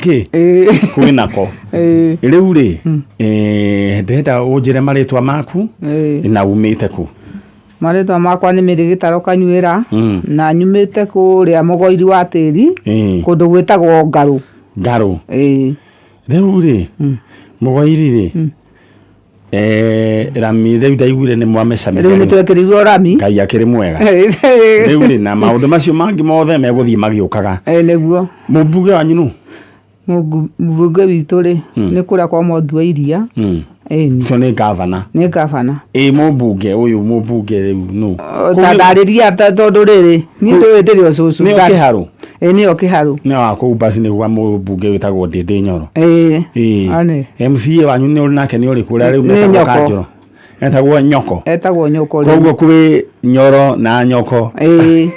Kĩ kwĩ nako. Rĩu rĩ, ndĩrenda ũnjĩre marĩtwa maku na umĩte kũ? Marĩtwa makwa nĩ Mary Gĩtaro Kanyuĩra na nyumĩte kũrĩa Mũgoiri wa Tĩri, kũndũ gwĩtagwo Ngarũ. Ngarũ. Rĩu rĩ, Mũgoiri rĩ, rami rĩu ndaiguire nĩ mwamecamire. Rĩu nĩ twekĩrirwo rami. Ngai akĩrĩ mwega. Rĩu rĩ, na maũndũ macio mangĩ mothe megũthiĩ magĩũkaga. Nĩguo. Mũmbunge wanyu nũ? Mũmbunge witũ rĩ, nĩ kũrĩa kwa Mwangi wa Iria. Ĩni. Ũcio nĩ gavana. Nĩ gavana. Ĩ mũmbunge ũyũ, mũmbunge rĩu nũ? Ta ndarĩria tondũ rĩrĩ, niĩ ndũĩ ndĩrĩ o cũcũ. Nĩo Kĩharũ? Ĩ nĩo Kĩharũ. Nĩ wa kũu basi nĩ gwa mũmbunge wĩtagwo Ndĩndĩ Nyoro. Ĩĩ. Ĩĩ. Ane. MCA wanyu nĩ ũrĩ nake nĩ ũrĩkũ ũrĩa rĩu Nĩ metagwo Nyoko. Kanjũro? Etagwo Nyoko. Etagwo Nyoko rĩu. Koguo kwĩ Nyoro na Nyoko. Ĩĩ.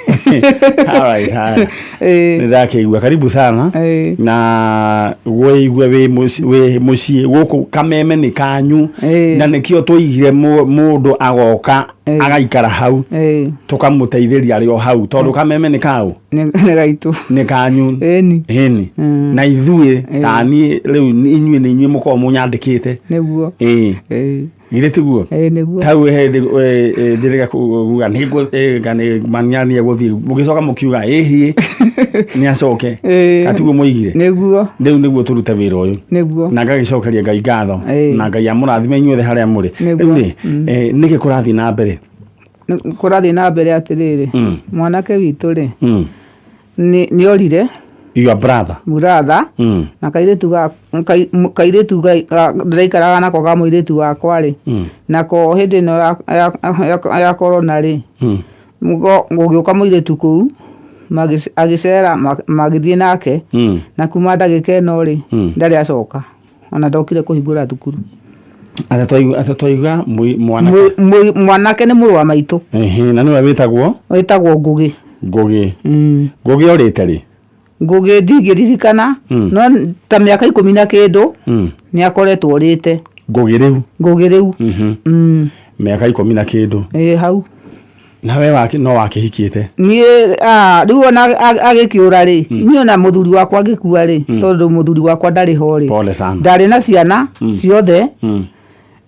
Alright, haya. Ĩĩ. Nĩ ndakĩigua karibu sana. Ĩĩ. Na wĩigue wĩ mũciĩ gũkũ Kameme nĩ kanyu. Ĩĩ. Na nĩkĩo tũigire mũndũ agoka Ĩĩ. agaikara hau. Ĩĩ. Tũkamũteithĩria arĩ o hau tondũ Kameme nĩ kaũ? Nĩ gaitũ. Nĩ kanyu. Ĩni. Ĩni. Na ithuĩ ta niĩ rĩu inyuĩ nĩ inyuĩ mũkoragwo mũnyandĩkĩte. Nĩguo. Ĩĩ. Ĩĩ. Githĩ tiguo? Ĩĩ nĩguo. Tau hĩndĩ njĩrĩga kuga nĩ manyania gũthiĩ mũgĩcoka mũkiuga ĩhiĩ nĩ acoke. Ĩĩ. Atiguo mũigire. Nĩguo. Rĩu nĩguo tũrute wĩra ũyũ. Nĩguo. Na ngagĩcokeria Ngai ngatho. Ĩĩ. Na Ngai amũrathime inyuothe harĩa mũrĩ. Nĩguo. Rĩu rĩ, nĩkĩ kũrathiĩ na mbere? Kũrathiĩ na mbere atĩrĩrĩ, mwanake witũ rĩ, nĩ orire. Your brother. Brother. Na kairĩtu ga kairĩtu ndĩraikaraga nako ga mũirĩtu wakwa rĩ, nako hĩndĩ ĩno ya corona rĩ, gũgĩũka mũirĩtu kũu, agĩcera magĩthiĩ nake, na kuma ndagĩka ĩno rĩ, ndarĩ acoka. Ona ndokire kũhingũra thukuru. Atĩ twaiga mwanake. Mwanake nĩ mũrũ wa maitũ. Ehe, na nĩwe wĩtagwo? Wĩtagwo Ngũgĩ. Ngũgĩ. Ngũgĩ orĩte rĩ? Ngũgĩ ndingĩririkana, no ta mĩaka 10 na kĩndũ nĩ akoretwo orĩte. Ngũgĩ rĩu? Ngũgĩ rĩu. Mĩaka 10 na kĩndũ. Ĩĩ hau. Na we no wakĩhikĩte? Niĩ, rĩu ona agĩkĩũra rĩ, niĩ ona mũthuri wakwa agĩkua rĩ, tondũ mũthuri wakwa ndarĩ ho rĩ. Pole sana. Ndarĩ na ciana ciothe.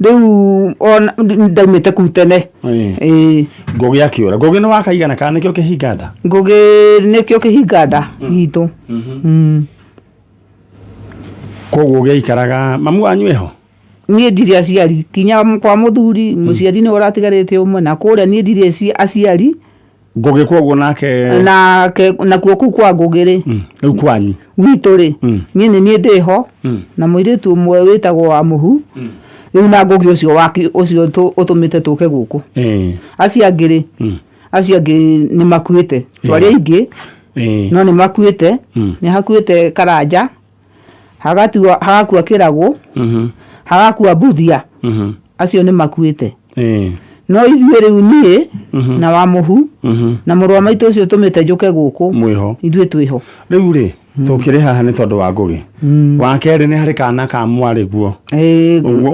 Rĩu ona ndaumĩte kũu tene. Ĩĩ. Ngũgĩ akĩũra. Ngũgĩ nĩ wakaigana kana nĩkĩo kĩhinganda? Ngũgĩ nĩkĩo kĩhinganda gitũ. Koguo gĩaikaraga mamu wanyu eho? Niĩ ndirĩ aciari, kinya kwa mũthuri, mũciari nĩwe ũratigarĩte ũmwe, na kũrĩa niĩ ndirĩ aciari. Ngũgĩ koguo nake? Nake, nakuo kũu kwa Ngũgĩ rĩ. Rĩu kwanyu? Gwitũ rĩ, niĩ nĩ niĩ ndĩho, na mũirĩtu ũmwe wĩtagwo wa Mũhu, rĩu na Ngũgĩ ũcio wake ũcio ũtũmĩte tũke gũkũ. Acio angĩ rĩ, acio angĩ nĩ makuĩte, twarĩ aingĩ, no nĩ makuĩte, nĩ hakuĩte Karanja, hagatua hagakua Kĩragũ, hagakua Mbuthia, acio nĩ makuĩte. No ithuĩ rĩu niĩ na wa Mũhu na mũrũ wa maitũ ũcio ũtũmĩte njũke gũkũ, Mwĩho. Ithuĩ twĩho. Rĩu rĩ, tũkĩrĩ haha nĩ tondũ wa Ngũgĩ. Wa kerĩ nĩ harĩ kana ka mwarĩ guo.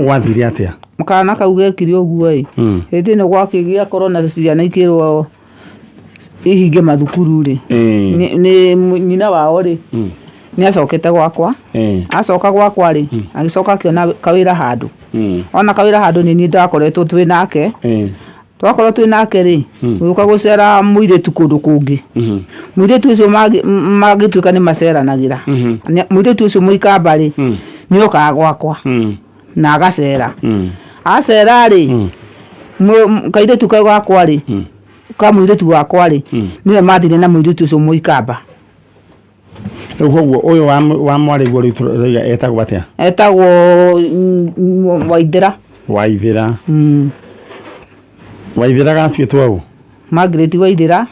Gwathire atĩa? Kana kau gekire ũguo ĩ, hĩndĩ ĩno gwakĩgĩa corona ciana ikĩrwo ihinge mathukuru rĩ, nĩ nyina wao rĩ, nĩ acokete gwakwa. Acoka gwakwa rĩ, agĩcoka akĩona kawĩra handũ. Ona kawĩra handũ nĩ niĩ ndakoretwo twĩ nake. Twakorwo twĩ nake rĩ, gũgĩũka gũcera mũirĩtu kũndũ kũngĩ. Mũirĩtu ũcio magĩtuĩka nĩ maceranagĩra. Mũirĩtu ũcio mũikamba rĩ, nĩ okaga gwakwa na agacera. Acera rĩ, kairĩtu kau gakwa rĩ, ka mũirĩtu wakwa rĩ, nĩwe mathire na mũirĩtu ũcio mũikamba. Rĩu koguo ũyũ wa mwarĩ guo rĩu tũrauga etagwo atĩa? Etagwo Waithĩra. Waithĩra. Waithĩra gatuĩtwo ũ? Margaret Waithĩra.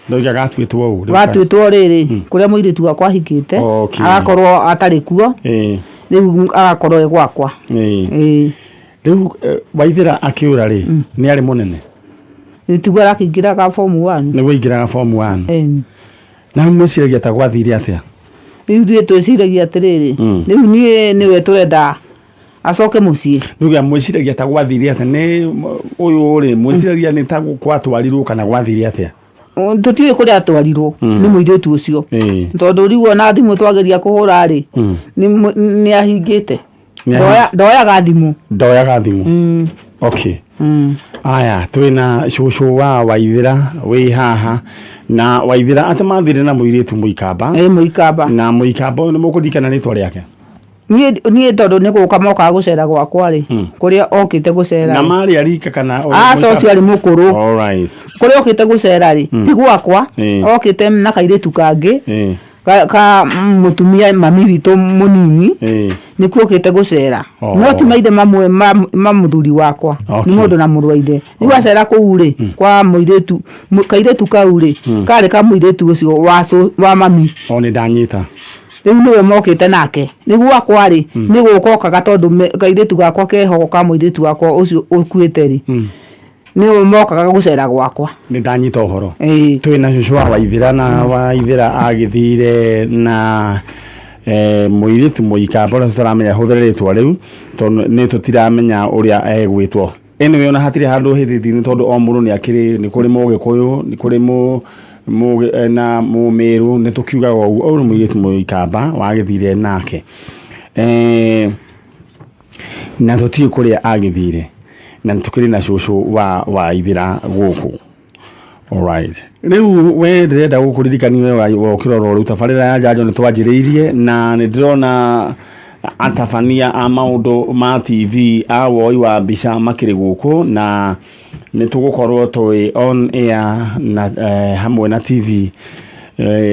Ndauga gatuĩtwo ũ? Gatuĩtwo rĩrĩ, kũrĩa mũirĩtu wakwa ahikĩte, agakorwo atarĩ kuo, rĩu agakorwo e gwakwa. Ĩĩ. Rĩu Waithĩra akĩũra rĩ, nĩ arĩ mũnene? Tiguo arakĩingĩraga form 1. Nĩguo aingĩraga form 1. Na rĩu mwĩciragia ta gwathire atĩa? Rĩu ithuĩ twĩciragia atĩrĩrĩ, rĩu niĩ nĩwe tũrenda acoke mũciĩ. Nĩuga mwĩciragia ta gwathire atĩa? Nĩ ũyũ rĩ, mwĩciragia nĩ ta gwatwarirwo kana gwathire atĩa? Tũtiũĩ kũrĩa atwarirwo nĩ mũirĩtu ũcio. Tondũ rĩu ona thimũ twageria kũhũra rĩ, nĩ ahingĩte. Ndoyaga thimũ. Ndoyaga thimũ. Okay. Aya, twĩna cũcũ wa Waithĩra wĩ haha na Waithĩra atĩ mathire na mũirĩtu Mũikamba. Ĩ, Mũikamba. Na Mũikamba ũyũ nĩ mũkũririkana rĩtwa rĩake? Niĩ tondũ nĩ gũka mokaga gũcera gwakwa rĩ, kũrĩa okĩte gũcera Na marĩ a rika kana ũrĩa Aca, Mũikamba? ũcio arĩ mũkũrũ. Alright. Kũrĩa okĩte gũcera rĩ, ti gwakwa, okĩte na kairĩtu kangĩ ka mũtumia mami witũ mũnini, nĩkuo okĩte gũcera. No ti maithe mamwe ma mũthuri wakwa, nĩ mũndũ na mũrũ wa ithe. Rĩu acera kũu rĩ, kwa mũirĩtu, kairĩtu kau rĩ, karĩ ka mũirĩtu ũcio wa mami. O, nĩ ndanyita. Rĩu nĩwe mokĩte nake. Rĩu gwakwa rĩ, nĩ gũka okaga tondũ kairĩtu gakwa keho ka mũirĩtu wakwa ũcio ũkuĩte rĩ, nĩwe mokaga gũcera gwakwa. Nĩ ndanyita ũhoro. Twĩ na cũcũ wa Waithĩra na Waithĩra agĩthire na mũirĩtu Mũikamba ũrĩa tũtaramenya hũthĩre rĩtwa rĩu tondũ nĩ tũtiramenya ũrĩa egwĩtwo. Anyway, ona hatirĩ handũ hĩtĩtie nĩ tondũ o mũndũ nĩ akĩrĩ, nĩ kũrĩ Mũgĩkũyũ, nĩ kũrĩ na Mũmĩrũ, nĩ tũkiugaga ũguo. Ũyũ nĩ mũirĩtu Mũikamba wagĩthire nake. Na tũtiũĩ kũrĩa agĩthire. Na nĩ tũkĩrĩ na cũcũ wa Waithĩra gũkũ. Alright. Rĩu we ndĩrenda gũkũririkania we wokĩra oro rĩu tabarĩra ya njanjo nĩ twanjĩrĩirie na nĩ ndĩrona atabania a maũndũ ma TV a woi wa mbica makĩrĩ gũkũ na nĩ tũgũkorwo twĩ on air na hamwe na TV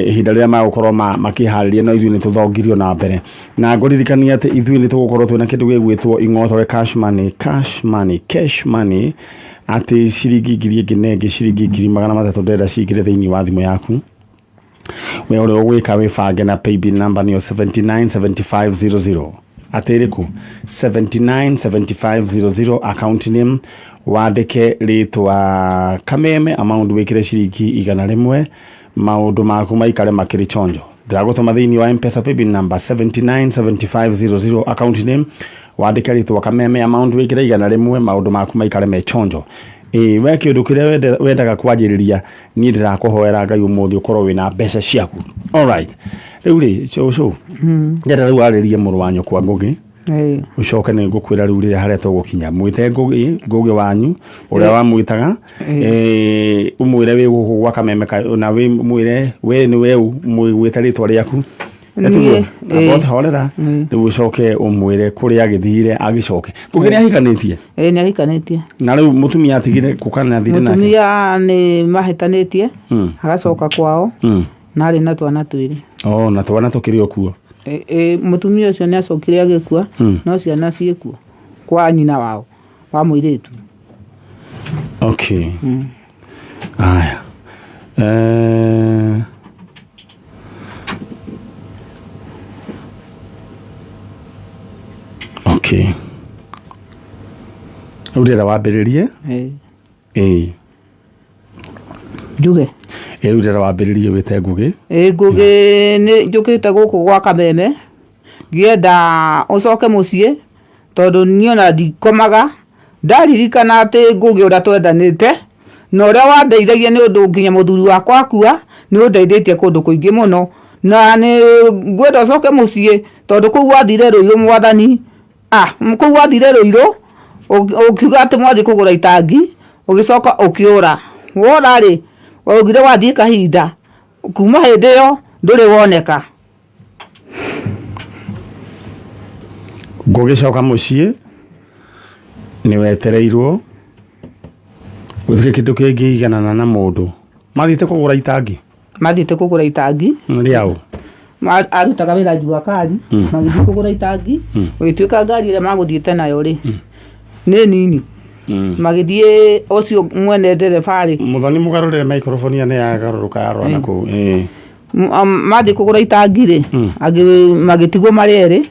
ihinda rĩrĩa magũkorwo makĩharĩria, no ithuĩ nĩ tũthongirio na mbere. Na ngũririkania atĩ ithuĩ nĩ tũgũkorwo twĩna kĩndũ gĩgwĩtwo ing'otore cash money, cash money, cash money, atĩ ciringi ngiri ĩngĩ na ĩngĩ, ciringi ngiri magana matatũ ndĩrenda cingĩre thĩinĩ wa thimũ yaku. We ũrĩa ũgwĩka wĩbange na paybill number nĩyo 797500. Atĩ ĩrĩkũ? 797500 account name, wandĩke rĩtwa Kameme, amount wĩkĩre ciringi igana rĩmwe, maũndũ maku maikare makĩrĩ chonjo. Ndĩragũtũma thĩinĩ wa M-Pesa paybill number 797500 account name, wandĩke rĩtwa Kameme, amount wĩkĩre igana rĩmwe, maũndũ maku maikare me chonjo. Ĩĩ, we kĩũndũ kĩrĩa wendaga kwanjĩrĩria, niĩ ndĩrakũhoera Ngai ũmũthĩ ũkorwo wĩna mbeca ciaku. Alright. Rĩu rĩ, cũcũ, ndĩrenda rĩu warĩrie mũrũ wa nyũkwa Ngũgĩ. Ũcoke nĩ ngũkwĩra rĩu rĩrĩa harĩa tũgũkinya. Mwĩte Ngũgĩ, Ngũgĩ wanyu, ũrĩa wamwĩtaga, ũmwĩre wĩ gũkũ gwa Kameme na wĩmwĩre we nĩ we ũ, mwĩgwĩte rĩtwa rĩaku. Niĩ, Ĩtiguo? Horera. Rĩu ũcoke ũmwĩre kũrĩa agĩthire agĩcoke. Ngũgĩ nĩ ahikanĩtie? Ĩĩ, nĩ ahikanĩtie. Na rĩu mũtumia atigire kũ kana athire nake? Mũtumia nĩ mahĩtanĩtie, agacoka kwao, na arĩ na twana twĩrĩ. Oh, na twana tũkĩrĩ o kuo? Mũtumia ũcio nĩ acokire agĩkua, no ciana ciĩkuo kwa nyina wao wa mũirĩtu. Okay. Aya. Okay. Rĩu ndĩrenda wambĩrĩrie. Ĩĩ. Njuge. Ĩĩ, rĩu ndĩrenda wambĩrĩrie wĩte Ngũgĩ. Ĩĩ, Ngũgĩ nĩ njũkĩte gũkũ gwa Kameme ngĩenda ũcoke mũciĩ tondũ niĩ ona ndikomaga ndaririkana atĩ Ngũgĩ ũrĩa twendanĩte na ũrĩa wandeithagia nĩ ũndũ nginya mũthuri wakwa akua nĩ ũndeithĩtie kũndũ kũingĩ mũno na nĩ ngwenda ũcoke mũciĩ tondũ kũu wathire Rũirũ mwathani, kũu wathire Rũirũ ũkiuga atĩ mwathiĩ kũgũra itangi ũgĩcoka ũkĩũra. Wora rĩ, waugire wathiĩ kahinda, kuma hĩndĩ ĩyo ndũrĩ woneka. Ngũgĩcoka mũciĩ nĩ wetereirwo, gũtirĩ kĩndũ kĩngĩiganana na mũndũ. Mathiĩte kũgũra itangi? Mathiĩte kũgũra itangi. Rĩaũ? Arutaga wĩra Jua Kali, magĩthiĩ kũgũra itangi, gũgĩtuĩka ngari ĩrĩa magũthiĩte nayo rĩ, nĩ nini. Magĩthiĩ ũcio mwene ndereba rĩ. Mũthoni mũgarũrĩre microphone nĩ yagarũrũka yarora na kũu. Mathiĩ kũgũra itangi rĩ, magĩtigwo marĩ erĩ,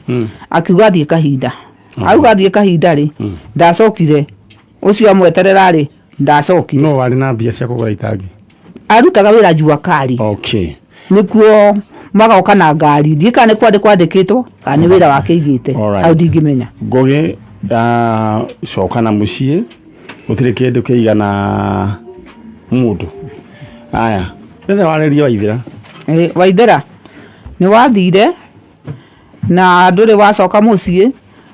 akiuga athiĩ kahinda. Auga athiĩ kahinda rĩ, ndacokire. Ũcio amweterera rĩ, ndacokire. No warĩ na mbia cia kũgũra itangi? Arutaga wĩra Jua Kali. Okay. Nĩkuo magoka na ngari. Ndiũĩ kana nĩ kwandĩkwo andĩkĩtwo kana nĩ wĩra wake aigĩte. Hau ndingĩmenya. Ngũgĩ, coka na mũciĩ, gũtirĩ kĩndũ kĩigana mũndũ. Aya, rĩrĩa warĩria Waithĩra. Waithĩra nĩ wathire na ndũrĩ wacoka mũciĩ,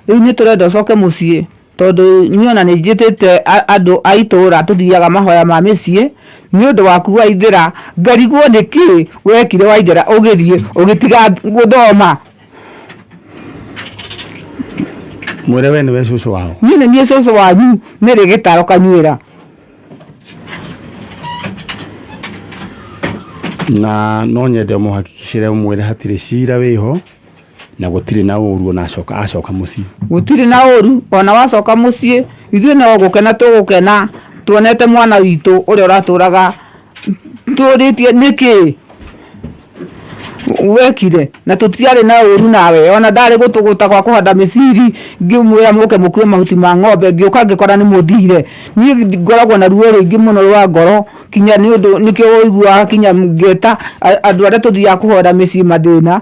rĩu nĩ tũrenda ũcoke mũciĩ tondũ niĩ ona nĩ njĩtĩte andũ a itũra tũthiaga mahoya ma mĩciĩ nĩ ũndũ waku Waithĩra, ngarigwo nĩkĩ wekire Waithĩra ũgĩthiĩ ũgĩtiga gũthoma. Mwĩre we nĩwe cũcũ wao. Niĩ nĩ niĩ cũcũ wanyu Mary Gĩtaro Kanyuĩra. Na no nyende ũmũhakikicĩre ũmwĩre hatirĩ cira wĩho na gũtirĩ na ũru ona acoka acoka mũciĩ. Gũtirĩ na ũru ona wacoka mũciĩ, ithuĩ no gũkena tũgũkena tuonete mwana witũ ũrĩa ũratũraga tũrĩtie nĩkĩ wekire na tũtiarĩ na ũru nawe ona ndarĩ gũtũgũta gwa kũhanda mĩciri ngĩmwĩra mũke mũkue mahuti ma ng'ombe ngĩũka ngĩkora nĩ mũthire. Niĩ ngoragwo na ruo rũingĩ mũno rwa ngoro kinya nĩ ũndũ nĩkĩo ũiguaga kinya ngĩta andũ arĩa tũthiaga kũhoera mĩciĩ mathĩna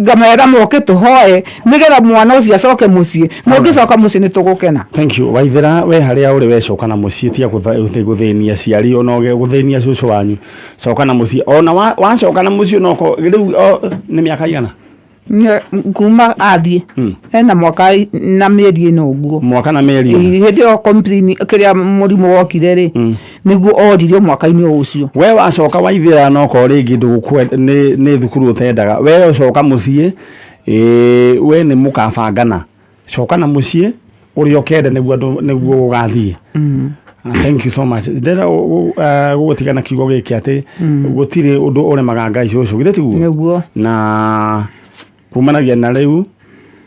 ngamera moke tũhoe nĩgetha mwana ũcio acoke mũciĩ, na ũngĩcoka mũciĩ nĩ tũgũkena. Thank you. Waithĩra, we harĩa ũrĩ we coka na mũciĩ, tiga gũthĩnia aciari ona gũthĩnia cũcũ wanyu. Coka na mũciĩ. Ona wacoka na mũciĩ onoko rĩu nĩ mĩaka igana? Kuma athiĩ hena mwaka na mĩeri ĩno ũguo. Mwaka na mĩeri ĩno. Hĩndĩ ĩyo complain kĩrĩa mũrimũ wokire rĩ, nĩguo oririo mwaka-inĩ ũcio. We wacoka Waithĩra nokorwo rĩngĩ nĩ thukuru ũtendaga, we ũcoka mũciĩ, we nĩ mũkabangana. Coka na mũciĩ ũrĩa ũkenda nĩguo andũ nĩguo gũgathiĩ. Thank you so much. Ndĩrenda gũgũtiga na kiugo gĩkĩ atĩ gũtirĩ ũndũ ũremaga Ngai cũcũ, githĩ tiguo? Nĩguo. Na kumanagia na rĩu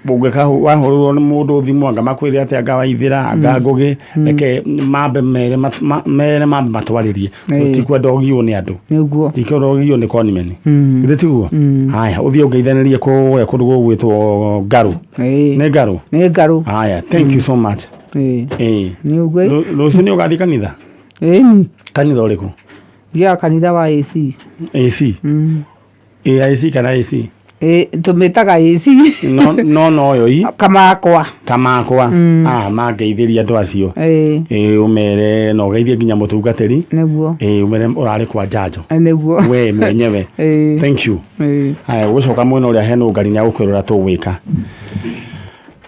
ũngĩka wahũrĩrwo nĩ mũndũ thimũ anga makwĩre atĩ anga Waithĩra anga Ngũgĩ, reke mambe mere mere mambe matwarĩrie. Tũtikwenda ũgiũ nĩ andũ. Nĩguo. Tikwenda ũgiũ nĩ conman. Githĩ tiguo? Haya, ũthiĩ ũngeithanĩrie kũrĩa kũndũ gũgwĩtwo Ngaru. Nĩ Ngaru? Nĩ Ngaru. Haya, thank you so much. Nĩ ũguo. Rũciũ nĩ ũgathiĩ kanitha? Ĩni. Kanitha ũrĩkũ? Thiaga kanitha wa AC. AC? AIC kana AC? Tũmĩtaga AC. No no no yo i. Kamakwa. Kamakwa. Mangeithĩria andũ acio. Ũmere na ũgeithie nginya mũtungatĩri. Nĩguo. Ũmere ũrarĩ kwa Njanjo. Nĩguo. We mwenyewe. Thank you. Haya, gũcoka mwena ũrĩa hena ũngari nĩ agũkwĩra ũrĩa tũgwĩka.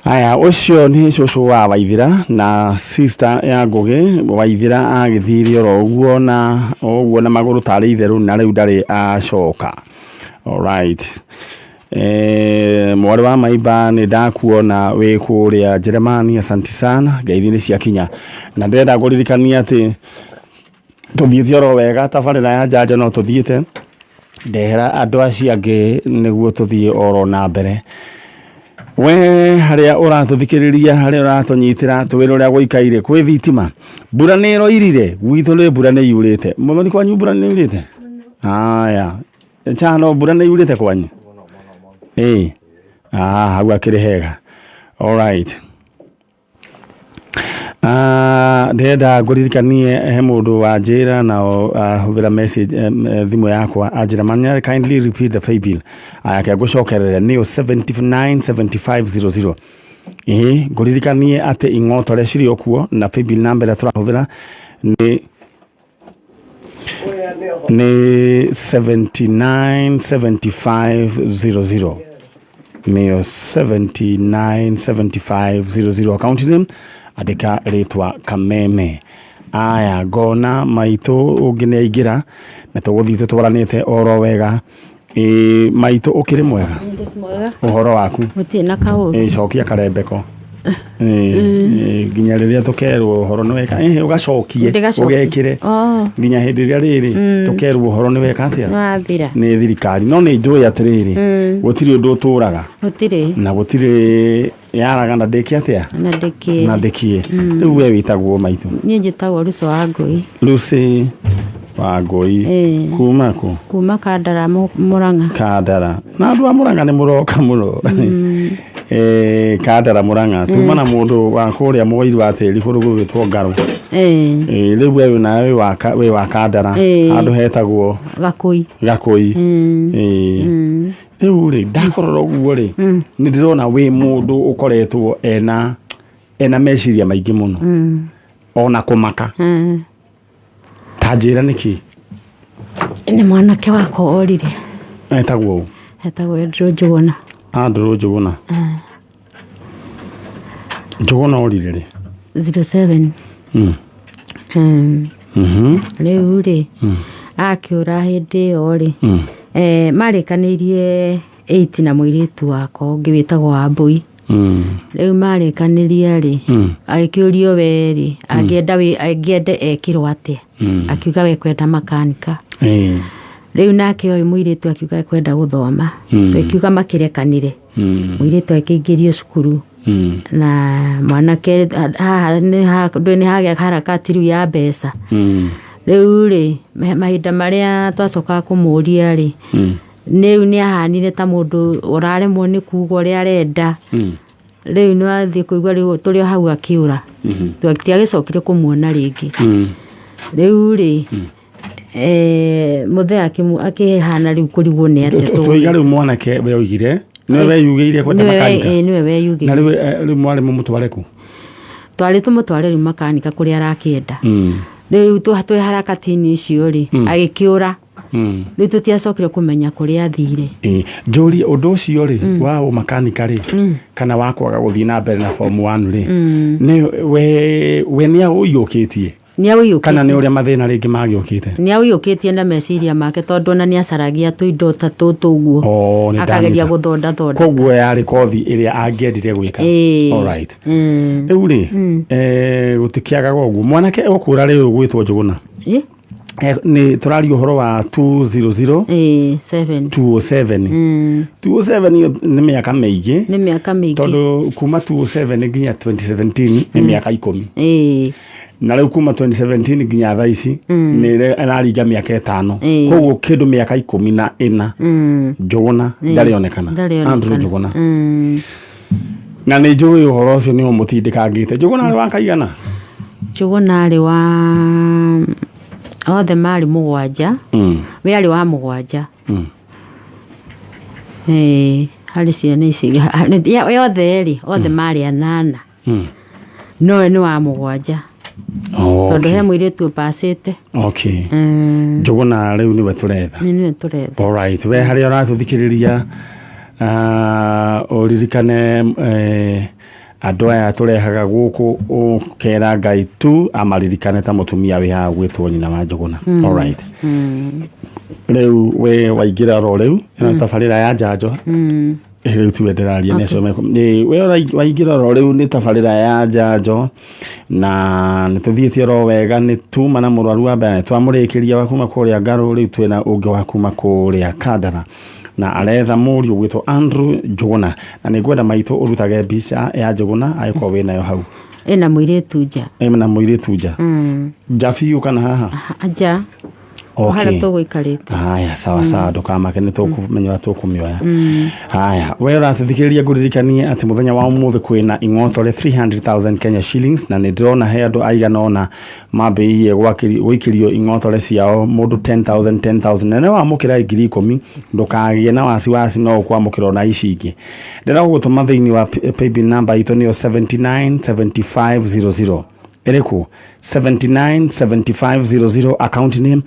Haya, ũcio nĩ cũcũ wa Waithĩra na sister ya Ngũgĩ. Waithĩra agĩthire oro ũguo na ũguo na magũrũ tarĩ itherũ na rĩu ndarĩ acoka. Alright. Mwarĩ wa Maimba nĩ ndakuona wĩ kũrĩa Jeremani, asanti sana, ngeithi nĩ ciakinya. Na ndĩrenda ngũririkanie atĩ tũthiĩte oro wega tabarĩra ya njanjo no tũthiĩte, ndehera andũ acio angĩ nĩguo tũthiĩ oro na mbere. We harĩa ũratũthikĩrĩria, harĩa ũratũnyitĩra, twĩre ũrĩa gũikaire, kwĩ thitima, mbura nĩ ĩroirire, gwitũ nĩ mbura nĩ yurĩte. Mũthoni kwanyu mbura nĩ yurĩte? Haya, Chano mbura nĩ yurĩte kwanyu? Hau akĩrĩ hega. Alright. Ndĩrenda ngũririkanie he mũndũ wanjĩra na ahũthĩra message thimũ yakwa anjĩra Manyare kindly repeat the pay bill. Aya ke ngũcokerere nĩyo 797500. Ngũririkanie atĩ ing'otore cirĩ o kuo na pay bill number ĩrĩa tũrahũthĩra nĩ 797500. Nĩyo 797500 account name, andĩka rĩtwa Kameme. Aya, ngona maitũ ũngĩ nĩ aingĩra na tũgũthiĩ tũtwaranĩte oro wega. Maitũ ũkĩrĩ mwega? Ũhoro waku? Gũtirĩ na kaũru. Cokia karembeko. Nginya rĩrĩa tũkerwo ũhoro nĩ weka, ũgacokie, ũgekĩre. Nginya hĩndĩ ĩrĩa rĩrĩ tũkerwo ũhoro nĩ weka atĩa? Nĩwathira. Nĩ thirikari. No nĩ njũĩ atĩrĩrĩ, gũtirĩ ũndũ ũtũraga. Gũtirĩ. Na gũtirĩ yaraga na ndĩkĩ atĩa? Na ndĩkĩe. Na ndĩkĩe. Rĩu we wĩtagwo maitũ? Niĩ njĩtagwo Lucy wa Ngũi. Lucy wa Ngũi. Kuma kũ? Kuma Kandara Mũrang'a. Kandara. Na andũ a Mũrang'a nĩ mũroka mũno. Kandara Mũrang'a. Tuma na mũndũ wa kũrĩa Mũgũiru wa tĩri kũndũ gũgwĩtwo Ngarũ. Rĩu we nawe wĩ wa Kandara. Handũ hetagwo Gakũi. Gakũi. Rĩu rĩ ndakorora ũguo rĩ nĩ ndĩrona wĩ mũndũ ũkoretwo ena meciria maingĩ mũno. Ona kũmaka. Ta njĩra nĩkĩ? Nĩ mwanake wakwa orire. Etagwo ũ? Etagwo Andrew Njũgũna. Andrew Njũgũna. Njũgũna orire rĩ? 07. Rĩu rĩ, akĩũra hĩndĩ ĩyo rĩ, marĩkanĩirie 8 na mũirĩtu wakwa ũngĩ wĩtagwo Wambũi. Rĩu marĩkanĩria rĩ, agĩkĩũrio we rĩ, angĩenda angĩende ekĩrwo atĩa? Akiuga we kwenda makanika. Rĩu nake ũyũ mũirĩtu akiuga ekwenda gũthoma. Tũkiuga makĩrekanĩre. Mũirĩtu akĩingĩrio cukuru. Na mwanake haha nĩ hagĩa harakati rĩu ya mbeca. Rĩu rĩ, mahinda marĩa twacokaga kũmũria rĩ, rĩu nĩ ahanire ta mũndũ ũraremwo nĩ kuga ũrĩa arenda. Rĩu nĩ wathiĩ kũigua rĩu tũrĩ o hau akĩũra. Tũtiagĩcokire kũmuona rĩngĩ. Rĩu rĩ, mũthee akĩhana rĩu kũrigwo nĩ atĩa. Tũiga rĩu mwanake we oigire nĩwe weyugĩire kwenda makanika. Nĩwe weyugĩire. Na rĩu mwarĩ mũmũtware kũ? Twarĩ tũmũtware rĩu makanika kũrĩa arakĩenda. Rĩu twĩ harakati-inĩ icio rĩ, agĩkĩũra. Rĩu tũtiacokire kũmenya kũrĩa athire. Njũrie ũndũ ũcio rĩ, wa ũmakanika rĩ, kana wa kwaga gũthiĩ na mbere na form 1 rĩ, nĩ we nĩ aũiyũkĩtie? Nĩ aũiyũkĩtie. Kana nĩ ũrĩa mathĩna rĩngĩ magĩũkĩte? Nĩ aũiyũkĩtie na meciria make tondũ ona nĩ acaragia tũindo ta tũtũ ũguo. Akageria gũthonda thonda. Koguo yarĩ kothi ĩrĩa angĩendire gwĩka. Alright. Rĩu rĩ, gũtikĩagaga ũguo. Mwanake ũkũra rĩu gwĩtwo Njũgũna. Nĩ tũraria ũhoro wa 200 7 207. 207 nĩ mĩaka mĩingĩ. Nĩ mĩaka mĩingĩ. Tondũ kuma 207 nginya 2017 nĩ mĩaka 10. Na rĩu kuma 2017 nginya thaa ici nĩ ĩraringa mĩaka 5. Koguo kĩndũ mĩaka 14 Njũgũna ndarĩonekana. Andrew Njũgũna. Na nĩ njũĩ ũhoro ũcio nĩ ũmũtindĩkangĩte. Njũgũna arĩ wa kaigana? Njũgũna arĩ wa othe marĩ 7. We arĩ wa 7. Harĩ ciana ici othe rĩ, othe marĩ 8. No we nĩ wa 7. Tondũ he mũirĩtu ũpacĩte. Okay. Njũgũna rĩu nĩwe tũretha. Nĩwe tũretha. Alright. We harĩa ũratũthikĩrĩria, ũririkane andũ aya tũrehaga gũkũ ũkera Ngai tu amaririkane ta mũtumia wĩ haha gwĩtwo nyina wa Njũgũna. Alright. Rĩu we waingĩra ro rĩu ĩno tabarĩra ya njanjo. Rĩu tiwe ndĩraria nĩ acio mekũ. We waingĩra ro rĩu nĩ tabarĩra ya njanjo na nĩ tũthiĩte oro wega, nĩ tuma na mũrwaru wa mbere, nĩ twamũrĩkĩria wa kuma kũrĩa Ngarũ, rĩu twĩna ũngĩ wa kuma kũrĩa Kandara na aretha mũriũ gwĩtwo Andrew Njũgũna, na nĩ ngwenda maitũ ũrutage mbica ya Njũgũna angĩkorwo wĩnayo hau. Ĩna mũirĩtu nja. Ĩna mũirĩtu nja. Nja biũ kana haha? Nja. Harĩa tũgũikarĩte. Haya, sawa sawa, ndũkamake nĩ tũkũmenya ũrĩa tũkũmĩoya. Haya, we ũratũthikĩrĩria ngũririkanie atĩ mũthenya wa ũmũthĩ kwĩna ing'otore 300,000 Kenya shillings, na nĩ ndĩrona he andũ aigana ũna mambĩrĩirie gũikĩrio ing'otore ciao mũndũ 10,000 10,000, na nĩ wamũkĩra 10,000, ndũkagĩe na wasiwasi, no ũkwamũkĩra ona ici ingĩ. Ndĩrenda gũgũtũma thĩinĩ wa paybill number itũ nĩyo 797500. Ĩrĩkũ? 797500 account name,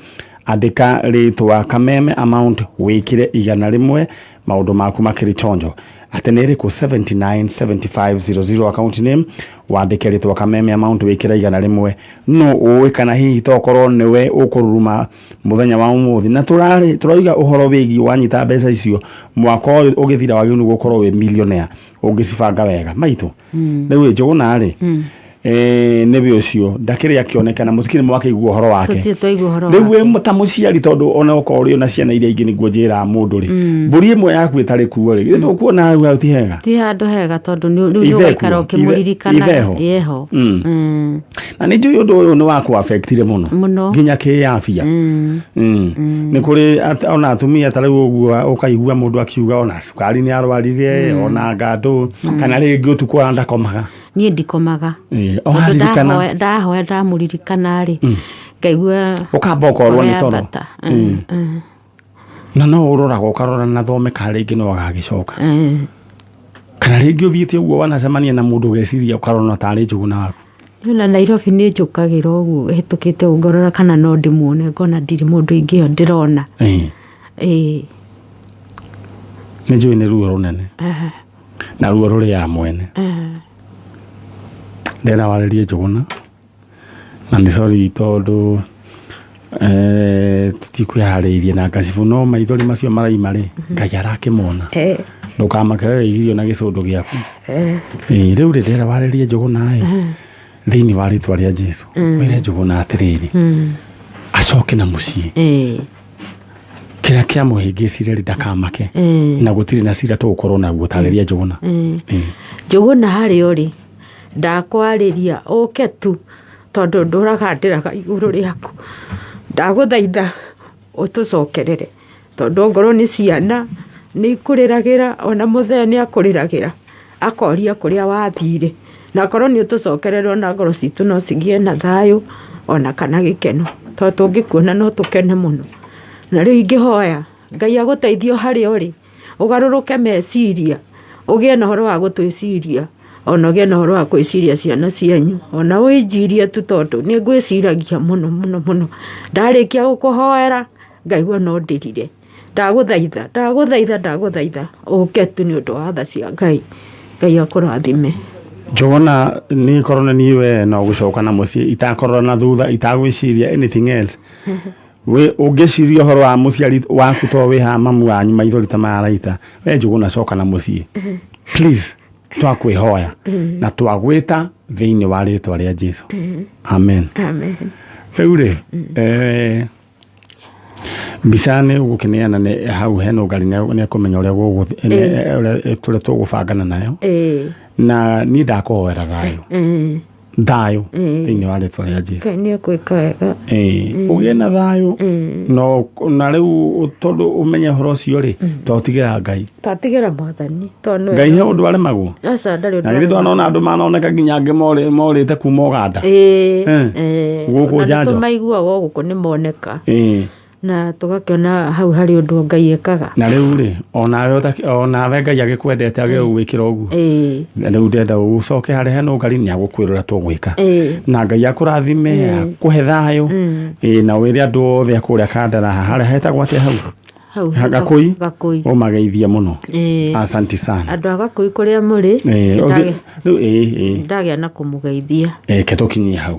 andĩka rĩtwa Kameme, amount wĩkĩre 100, maũndũ maku makĩrĩ chonjo. Atĩ nĩ ĩrĩkũ? 797500 account name, wandĩke rĩtwa Kameme, amount wĩkĩre 100. No ũĩ kana hihi tokorwo nĩwe ũkũruruma mũthenya wa ũmũthĩ. Na tũrauga ũhoro wĩgiĩ wanyita mbeca icio mwaka ũyũ ũgĩthira wagĩrĩirwo nĩ gũkorwo wĩ millionaire ũngĩcibanga wega. Maitũ, rĩu Njũgũna rĩ, nĩwe ũcio ndakĩrĩ akĩonekana, mũtikĩrĩ mwakĩigua ũhoro wake. Tũtirĩ twaigua ũhoro wake. Rĩu wĩ ta mũciari, tondũ ona okorwo ũrĩ ona ciana iria ingĩ nĩguo njĩraga mũndũ rĩ, mbũri ĩmwe yaku ĩtarĩ kuo rĩ, githĩ ndũkuona hau hau ti hega? Ti handũ hega, tondũ rĩu nĩ ũgaikara ũkĩmũririkana. Itheho. Ĩho. Na nĩ njũĩ ũndũ ũyũ nĩ wakũafectire mũno. Mũno. Nginya kĩafia. Nĩ kũrĩ ona atumia ta rĩu ũguo ũkaigua mũndũ akiuga ona cukari nĩ arwarire, ona ngandũ, kana rĩngĩ ũtukũ ona ndakomaga. Niĩ ndikomaga. Ũraririkana? Ndahoya ndamũririkana rĩ, ngaigua ũkamba ũkorwo nĩ toro. Na no ũroraga ũkarora na thome kana rĩngĩ no agagĩcoka. Kana rĩngĩ ũthiĩte ũguo wanacemania na mũndũ ũgeciria ũkarona tarĩ Njũgũna waku. Ona Nairobi nĩ njũkagĩra ũguo hĩtũkĩte ũguo ngorora kana no ndĩmuone, ngona ndirĩ mũndũ ingĩ ĩyo ndĩrona. Ĩĩ. Nĩ njũĩ nĩ ruo rũnene na ruo rũrĩaga mwene. Ndĩrenda warĩrie Njũgũna na nĩ sorry tondũ tũtikwĩharĩirie na ngacibũ no maithori macio maraima rĩ, Ngai arakĩmona. Ndũkamake we wĩigirio na gĩcũndũ gĩaku. Rĩu rĩ ndĩrenda warĩrie Njũgũna ĩ thĩinĩ wa rĩtwa rĩa Jesu. Wĩre Njũgũna atĩrĩrĩ, acoke na mũciĩ. Kĩrĩa kĩamũhĩngĩcire rĩ ndakamake. Na gũtirĩ na cira tũgũkorwo naguo, tarĩria Njũgũna. Njũgũna harĩa ũrĩ ndakwarĩria ũke tu tondũ ndũraga ndĩraga igũrũ rĩaku. Ndagũthaitha ũtũcokerere tondũ ongorwo nĩ ciana nĩ ikũrĩragĩra, ona mũthee nĩ akũrĩragĩra akoria kũrĩa wathire, na korwo nĩ ũtũcokerere ona ngoro citũ no cigĩe na thayũ ona kana gĩkeno, tondũ tũngĩkuona no tũkene mũno. Na rĩu ingĩhoya Ngai agũteithie o harĩa ũrĩ, ũgarũrũke meciria, ũgĩe na ũhoro wa gũtwĩciria, ona ũgĩe na ũhoro wa gwĩciria ciana cianyu, ona ũnjirie tu tondũ nĩ ngwĩciragia mũno mũno mũno. Ndarĩkia gũkũhoera ngaigua no ndĩrire. Ndagũthaitha, ndagũthaitha, ndagũthaitha ũke tu nĩ ũndũ wa tha cia Ngai. Ngai akũrathime. Njũgũna niĩ korwo nĩ niĩ we no gũcoka na mũciĩ itakorora na thutha itagwĩciria anything else. Wĩ ũngĩciria ũhoro wa mũciari waku to wĩ haha mamu wanyu maithori ta maraita, we Njũgũna coka na mũciĩ. Please twakwĩhoya na twagwĩta thĩinĩ wa rĩtwa rĩa Jesu. Amen. Amen. Rĩu rĩ, mbica nĩ ũgũkĩneana nĩ hau hena ũngari nĩ ekũmenya ũrĩa ũrĩa tũgũbangana nayo. Na niĩ ndakũhoera thayũ. Thayũ thĩinĩ wa rĩtwa rĩa Jesu. Ngai nĩ egwĩka wega. Ũgĩe na thayũ. No, na rĩu tondũ ũmenye ũhoro ũcio rĩ, twaũtigĩra Ngai. Twatigĩra Mwathani, tondũ nĩwe Ngai he ũndũ aremagwo. Aca, ndarĩ ũndũ Na githĩ aremagwo. ndwanona andũ manoneka nginya angĩ morĩte kuma Ũganda. Gũkũ Ona njanjo. nĩtũmaiguaga o gũkũ nĩ moneka. Na tũgakĩona hau harĩ ũndũ Ngai ekaga. Na rĩu rĩ, onawe Ngai agĩkwendete agĩgwĩkĩra ũguo. Na rĩu ndĩrenda ũcoke harĩa hena ũngari nĩ agũkwĩra ũrĩa tũgwĩka. Na Ngai akũrathime, akũhe thayũ. Na wĩre andũ othe a kũrĩa Kandara harĩa hetagwo atĩa hau? Hau Gakũi? Gakũi. Ũmageithie mũno. Asante sana. Andũ a Gakũi kũrĩa mũrĩ, Rĩu, ndagĩa na kũmũgeithia. Reke tũkinyie hau.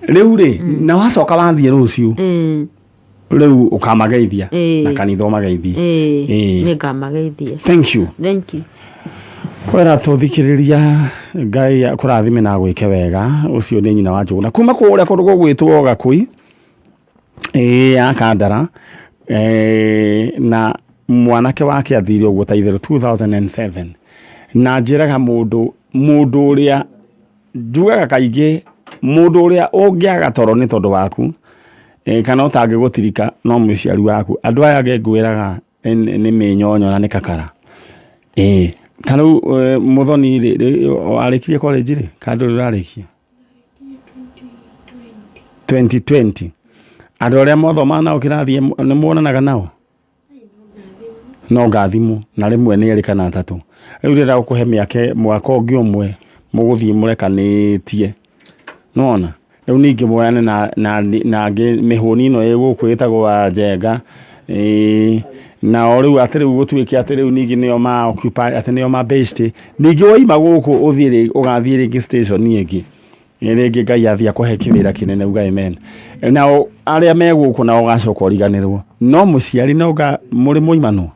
Rĩu rĩ, na wacoka wathiĩ rũciũ, rĩu ũkamageithia na kanitha ũmageithie. Nĩ ngamageithia. Thank you. Thank you. Wera tũthikĩrĩria Ngai akũrathime na agwĩke wega. Ũcio nĩ nyina wa Njũgũna kuma kũrĩa kũndũ gũgwĩtwo Gakũi, ya Kandara, na mwanake wake athire ũguo ta itherũ 2007. Na njĩraga mũndũ ũrĩa njugaga kaingĩ, mũndũ ũrĩa ũngĩaga toro nĩ tondũ waku, kana ũtangĩgũtirika no mũciari waku. Andũ aya angĩ ngwĩraga nĩ mĩnyonyo na nĩ kakara. Ta rĩu Mũthoni rĩ, warĩkirie college rĩ, kana ndũrĩ ũrarĩkia? 2020. Andũ arĩa mwathomaga nao kĩrathi nĩ muonanaga nao? No ngathimũ, na rĩmwe nĩ erĩ kana atatũ. Rĩu ndĩrenda gũkũhe mĩaka mwaka ũngĩ ũmwe mũgũthiĩ mũrekanĩtie. Nĩwona? Rĩu ningĩ muoyane na angĩ mĩhũni ĩno ĩ gũkũ ĩtagwo wa Njenga. Nao rĩu atĩ rĩu gũtuĩke atĩ rĩu ningĩ nĩo ma occupy, atĩ nĩo ma based. Ningĩ waima gũkũ ũthiĩ ũgathiĩ rĩngĩ station ĩngĩ. Rĩngĩ Ngai athiĩ akũhe kĩwĩra kĩnene uga amen. Nao arĩa me gũkũ nao ũgacoka ũriganĩrwo. No mũciari no nga mũrĩ mũimanwo.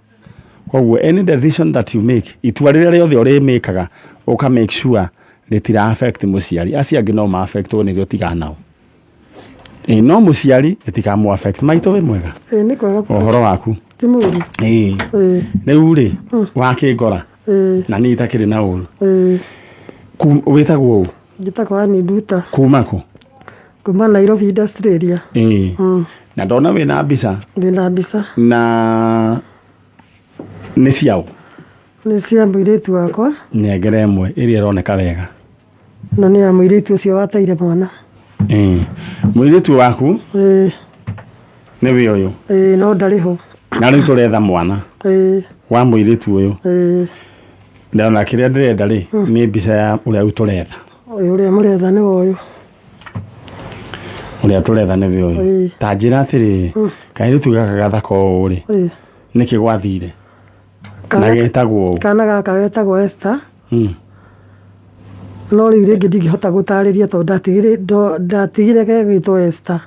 Koguo any decision that you make, itua rĩrĩa rĩothe ũrĩmĩkaga, ũka make sure rĩtira affect mũciari. Acio angĩ no ma affectwo nĩrĩo tigana nao. No mũciari rĩtikamũ affect. Maitũ wĩ mwega? Nĩ kwega. Ũhoro waku? Ti mũru. Rĩu rĩ, wakĩngora? Na niĩ itakĩrĩ na ũru. Wĩtagwo ũ? Njĩtagwo Ann Nduta. Kuma kũ? Kuma Nairobi Industrial Area. Na ndona wĩna mbica. Ndĩna mbica. Na nĩ ciaũ? Nĩ cia mũirĩtu wakwa. Nengera ĩmwe ĩrĩa ĩroneka wega. Na nĩ ya mũirĩtu ũcio wateire mwana. Mũirĩtu waku? Nĩ we ũyũ? No ndarĩ ho. Na rĩu tũretha mwana. Wa mũirĩtu ũyũ. Ndona kĩrĩa ndĩrenda rĩ, nĩ mbica ya ũrĩa rĩu tũretha. Ũyũ ũrĩa mũretha nĩwe ũyũ. Ũrĩa tũretha nĩwe ũyũ. Ĩĩ. Ta njĩra atĩrĩrĩ, kairĩtu gaka gathaka ũũ rĩ, Ĩĩ. nĩkĩ gwathire? Na Kana, getagwo ũũ. kana gaka getagwo Esther. No rĩu rĩngĩ ndingĩhota gũtarĩria tondũ ndatigire ndatigire gegwĩtwo Esther.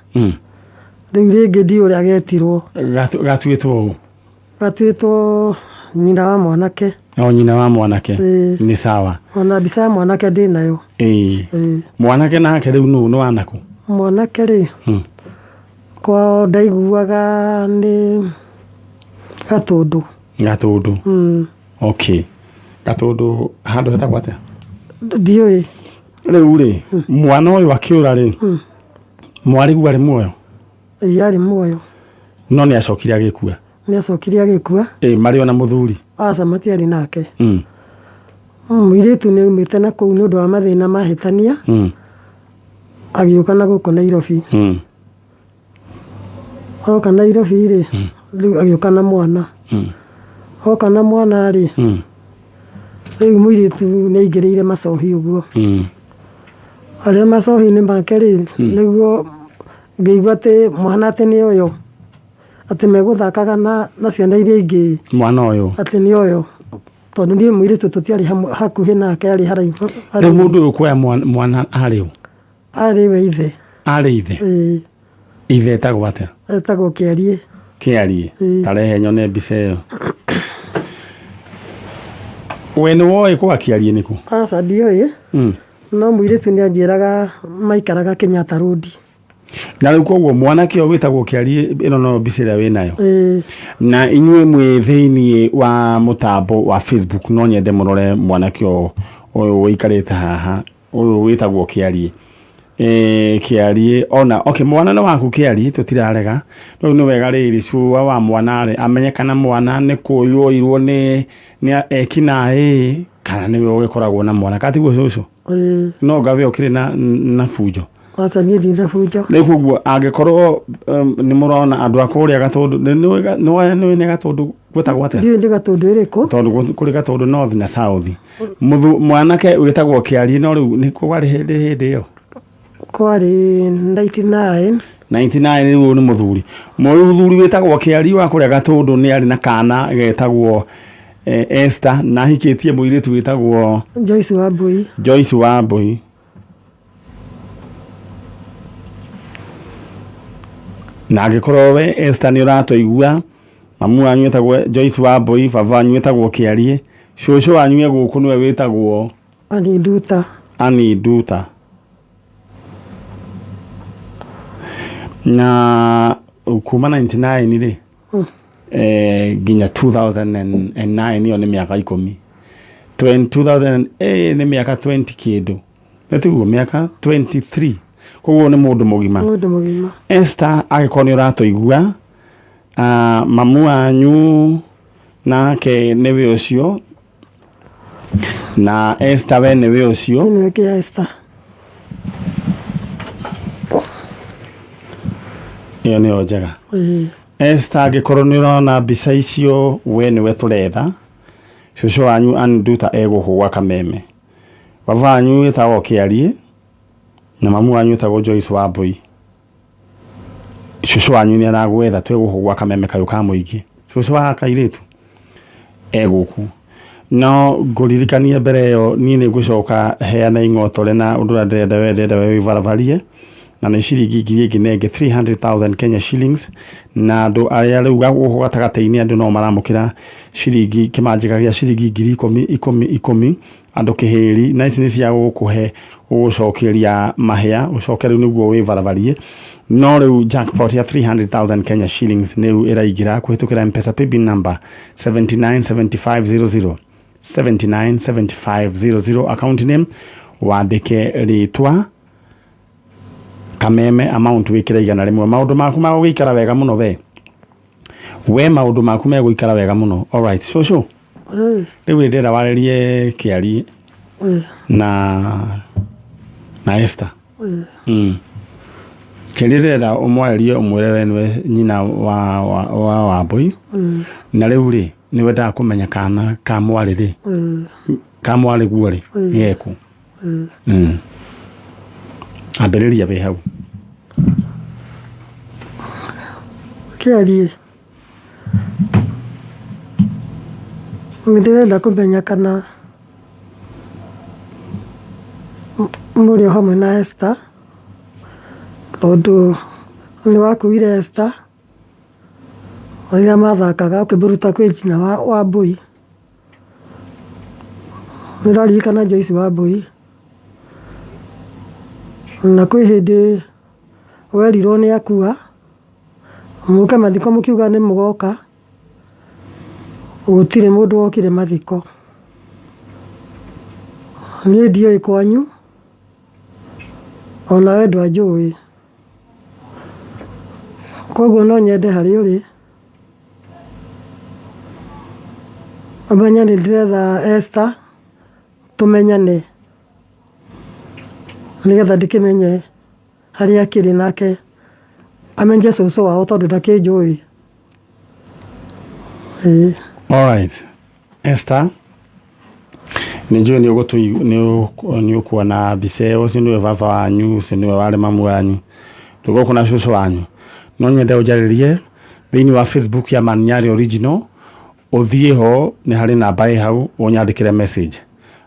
Rĩu rĩngĩ ndiũĩ ũrĩa getirwo. Gatuĩtwo ũũ? Gatuĩtwo nyina wa mwanake. O nyina wa mwanake. Ĩĩ. Nĩ sawa. Ona mbica ya mwanake ndĩnayo. Ĩĩ. Ĩĩ. Mwanake nake rĩu nũ nĩ wanakũ? Mwanake rĩ, kwao ndaiguaga nĩ Gatũndũ. Gatũndũ. Okay. Gatũndũ handũ hetagwo atĩa? Ndiũĩ. Rĩu rĩ, mwana ũyũ akĩũra rĩ, mwarĩguo arĩ muoyo? Ĩĩ arĩ muoyo. No nĩ acokire agĩkua. Nĩ acokire agĩkua. Ĩĩ marĩ ona mũthuri. Aca matiarĩ nake. Mũirĩtu nĩ aumĩte na kũu nĩ ũndũ wa mathĩna mahĩtania. Agĩũka na gũkũ Nairobi. Oka Nairobi rĩ, rĩu agĩũka na mwana. Oka na mwana rĩ, rĩu mũirĩtu nĩ aingĩrĩire macohi ũguo. Arĩa macohi-inĩ make rĩ, nĩguo ngĩigua atĩ mwana atĩ nĩ ũyũ, atĩ megũthakaga na ciana iria ingĩ. Mwana ũyũ. Atĩ nĩ ũyũ. Tondũ niĩ mũirĩtu tũtiarĩ hakuhĩ nake, arĩ haraihu. Rĩu mũndũ ũyũ kuoya mwana arĩ ũ? Arĩ we ithe. Arĩ ithe? Ĩĩ. Ithe etagwo atĩa? Etagwo Kĩariĩ. Kĩariĩ? Ĩĩ. Tarehe nyone mbica ĩyo. We nĩ woĩ kwa Kĩariĩ nĩkũ? Aca ndiũĩ. No mũirĩtu nĩ anjĩraga maikaraga Kenyatta Road. Na rĩu koguo mwanake ũyũ wĩtagwo Kĩariĩ, ĩno no mbica ĩrĩa wĩnayo. Ĩĩ. Na inyuĩ mwĩ thĩiniĩ wa mũtambo wa Facebook, no nyende mũrore mwanake ũyũ ũikarĩte haha, ũyũ wĩtagwo Kĩariĩ. Kĩariĩ ona okay, mwana nĩ waku Kĩariĩ, tũtirarega. Rĩu nĩ wega rĩrĩ cũa wa mwana rĩ amenye kana mwana nĩ kũiywo nĩ ekinaĩ kana nĩwe ũgĩkoragwo na mwana. Kana tiguo cũcũ? Ĩĩ. No ngawe ũkĩrĩ na bunjo. Aca niĩ ndina bunjo. Rĩu koguo angĩkorwo nĩ mũrona andũ a kũrĩa Gatũndũ, nĩ nĩ Gatũndũ gwĩtagwo atĩa? Ndiũĩ nĩ Gatũndũ ĩrĩkũ. Tondũ kũrĩ Gatũndũ North na South. Mwanake wĩtagwo Kĩariĩ no rĩu nĩ kwarĩ hĩndĩ ĩyo? Kwarĩ 99. 99 rĩu nĩ mũthuri. Mũthuri wĩtagwo Kĩariĩ wa kũrĩa Gatũndũ nĩ arĩ na kana getagwo Esther na ahikĩtie mũirĩtu wĩtagwo Joyce Wambui. Joyce Wambui. Na angĩkorwo we Esther nĩ ũratũigua, mamu wanyu wĩtagwo Joyce Wambui, baba wanyu wĩtagwo Kĩariĩ, cũcũ wanyu e gũkũ nĩwe wĩtagwo Annie Nduta. Annie Nduta. Na kuma 99 rĩ, nginya 2009 ĩyo nĩ mĩaka 10. 2000 nĩ mĩaka 20 kĩndũ. Nĩ tiguo mĩaka 23. Koguo nĩ mũndũ mũgima. Mũndũ mũgima. Esther angĩkorwo nĩ ũratũigua, mamu wanyu nake nĩwe ũcio, na Esther we nĩwe ũcio. Nĩwe kĩa Esther. Ĩyo nĩyo njega. Ĩĩ. Esther angĩkorwo nĩ ũrona mbica icio, we nĩwe tũretha. Cũcũ wanyu Ann Nduta egũkũ gwa Kameme. Baba wanyu wĩtagwo Kĩariĩ na mamu wanyu wĩtagwo Joyce Wambui. Cũcũ wanyu nĩ aragwetha twĩ gũkũ gwa Kameme kayũ ka mũingĩ. Cũcũ wa kairĩtu egũkũ. No ngũririkanie mbere ĩyo niĩ nĩ ngũcoka heane ing'otore na ũndũ ũrĩa ndĩrenda we ndĩrenda we wĩbarabarie, na nĩ ciringi ngiri ĩngĩ na ĩngĩ 300,000 Kenya shillings, na andũ arĩa rĩu gũkũ gatagatĩ-inĩ andũ no maramũkĩra ciringi kĩmanjĩka gĩa ciringi ngiri ikũmi ikũmi ikũmi andũ kĩhĩri, na ici nĩ cia gũkũhe gũgũcokeria mahĩa ũcoke rĩu nĩguo wĩbarabarie. No rĩu jackpot ya 300,000 Kenya shillings nĩu ĩraingĩra kũhĩtũkĩra M-Pesa paybill number 797500 797500 account name wandĩke rĩtwa Kameme, amount wĩkĩre 100. Maũndũ maku magũgĩikara wega mũno we. We maũndũ maku megũikara wega mũno. Alright, cũcũ. Rĩu ndĩrenda warĩrie Kĩariĩ na Esther. Kĩariĩ ndĩrenda ũmwarĩrie ũmwĩre we nĩwe nyina wa Wambui. Na rĩu rĩ nĩ wendaga kũmenya kana ka mwarĩ rĩ, ka mwarĩ guo rĩ geku. Ambĩrĩria wĩ hau. Kĩarie. Nĩ ndĩrenda kũmenya kana mũrĩ o hamwe na Esther, tondũ nĩ wakuire Esther rĩrĩa mathakaga ũkĩmũruta kwĩ nyina wa Mbũi. Nĩ ũraririkana Joyce Wambũi? Na kwĩ hĩndĩ werirwo nĩ akua, mũke mathiko mũkiuga nĩ mũgoka, gũtirĩ mũndũ wokire mathiko. Niĩ ndiũĩ kwanyu, onawe ndwanjũĩ. Koguo no nyende harĩa ũrĩ, ũmenye nĩ ndĩretha Esther tũmenyane nĩgetha ndĩkĩmenye harĩa akĩrĩ nake amenye cũcũ wao tondũ ndakĩnjũĩ. Ĩĩ. Alright. Esther, nĩ njũĩ nĩ ũkuona mbica ĩyo, ũcio nĩwe baba wanyu, ũcio nĩwe warĩ mamu wanyu, twĩ gũkũ na cũcũ wanyu. No nyende ũnjarĩrie thĩinĩ wa Facebook ya Man Nyarĩ Original, ũthiĩ ho nĩ harĩ namba ĩ hau ũnyandĩkĩre message.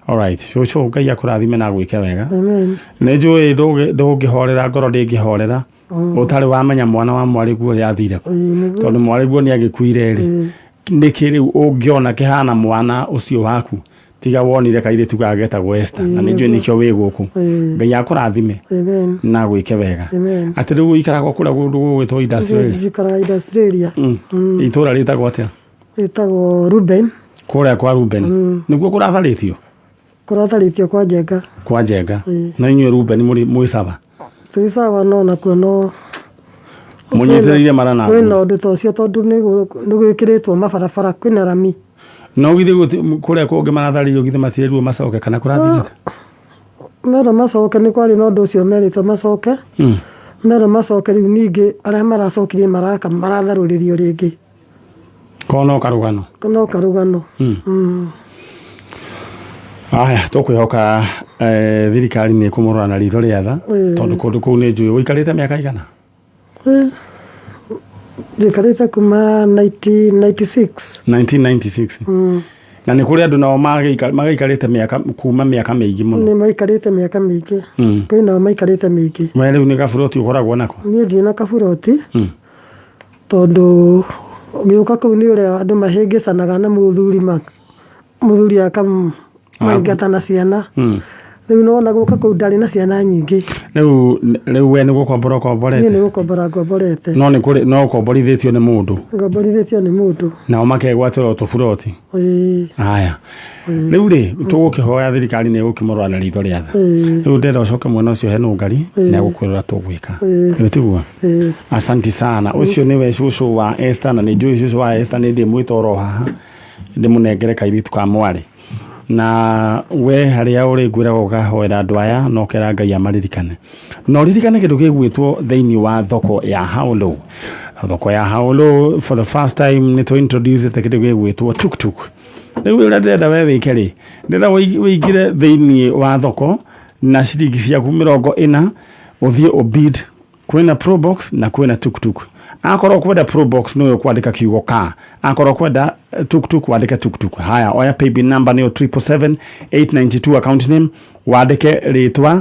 Alright, cũcũ Ngai akũrathime na agwĩke wega. Amen. Nĩ njũĩ ndũngĩhorera ngoro ndĩngĩhorera ũtarĩ wamenya mwana wa mwarĩguo ũrĩa athire kũ. Ĩĩ, nĩguo. Tondũ mwarĩguo nĩ agĩkuire rĩ, nĩkĩ rĩu ũngĩona kĩhana mwana ũcio waku tiga wonire kairĩtu gagetagwo Esther, na nĩ njũĩ nĩkĩo wĩ gũkũ. Ngai akũrathime Amen. na gwĩke wega. Amen. Atĩ rĩu ũikaraga kũrĩa kũndũ gũgwĩtwo industrial area? Njikaraga industrial area. Itũra rĩtagwo atĩa? Ĩtagwo Ruben. Kũrĩa kwa Ruben. Nĩkuo kũratharĩtio? Kũratharĩtio kwa Njenga. Kwa Njenga. Na inyuĩ Ruben mũrĩ mwĩ sawa? Twĩ sawa no nakuo no Mũnyitĩrĩire mara na kwĩna ũndũ ta ũcio tondũ nĩ gwĩkĩrĩtwo mabarabara kwĩna rami. No githĩ kũrĩa kũngĩ maratharĩirio githĩ matierirwo macoke kana kũrathire atĩa? Merwo macoke nĩ kwarĩ na ũndũ ũcio merĩtwo macoke. Merwo macoke rĩu ningĩ arĩa maracokirie maraka maratharũrĩrio rĩngĩ. Ko no karũgano? No karũgano. Aya, tũkwĩhoka thirikari nĩ ĩkũmũrora na ritho rĩa tha, tondũ kũndũ kũu nĩ njũĩ. Ũikarĩte mĩaka igana? Njikarĩte kuma 1996. 1996. Na nĩ kũrĩ andũ nao magĩikarĩte mĩaka kuma mĩaka mĩingĩ mũno. Nĩ maikarĩte mĩaka mĩingĩ. Kwĩ nao maikarĩte mĩingĩ. We rĩu nĩ gaburoti ũkoragwo nako? Niĩ ndirĩ na kaburoti. Tondũ ũgĩũka kũu nĩ ũrĩa andũ mahĩngĩcanaga na mũthuri, mũthuri akamaingata na ciana. Rĩu nĩwona gũka kũu ndarĩ na ciana nyingĩ. Rĩu rĩu we nĩ gũkombora ũkomborete? Niĩ nĩ gũkombora ngomborete. No nĩ kũrĩ no ũkomborithĩtio nĩ mũndũ? Ngomborithĩtio nĩ mũndũ. Nao makegwatĩra o tũburoti? Ĩĩ. Haya. Rĩu rĩ, tũgũkĩhoya thirikari nĩ ĩgũkĩmũrora na ritho rĩa tha. Rĩu ndĩrenda ũcoke mwena ũcio he Nũngari, nĩ agũkwĩra ũrĩa tũgwĩka. Rĩu tiguo? Asanti sana. Ũcio nĩwe cũcũ wa Esther na nĩ njũĩ cũcũ wa Esther nĩ ndĩmwĩta oro haha ndĩmũnengere kairĩtu ka mwarĩ. Na we harĩa ũrĩ ngwĩraga ũkahoera andũ aya na ũkera Ngai amaririkane. Na ũririkane kĩndũ gĩgwĩtwo thĩinĩ wa thoko ya Haolo. Thoko ya Haolo for the first time nĩ tũ introduce kĩndũ gĩgwĩtwo tuktuk. Rĩu ũrĩa ndĩrenda we wĩke rĩ, ndĩrenda ũingĩre thĩinĩ wa thoko na ciringi ciaku 40 ũthiĩ ũbid. Kwĩna Probox na kwĩna tuktuk. Akorwo ũkwenda Probox nĩwe ũkwandĩka kiugo ka, akorwo ũkwenda tuktuk wandĩke tuktuk. Haya, oya paybill number nĩyo 777 892 account name, wandĩke rĩtwa.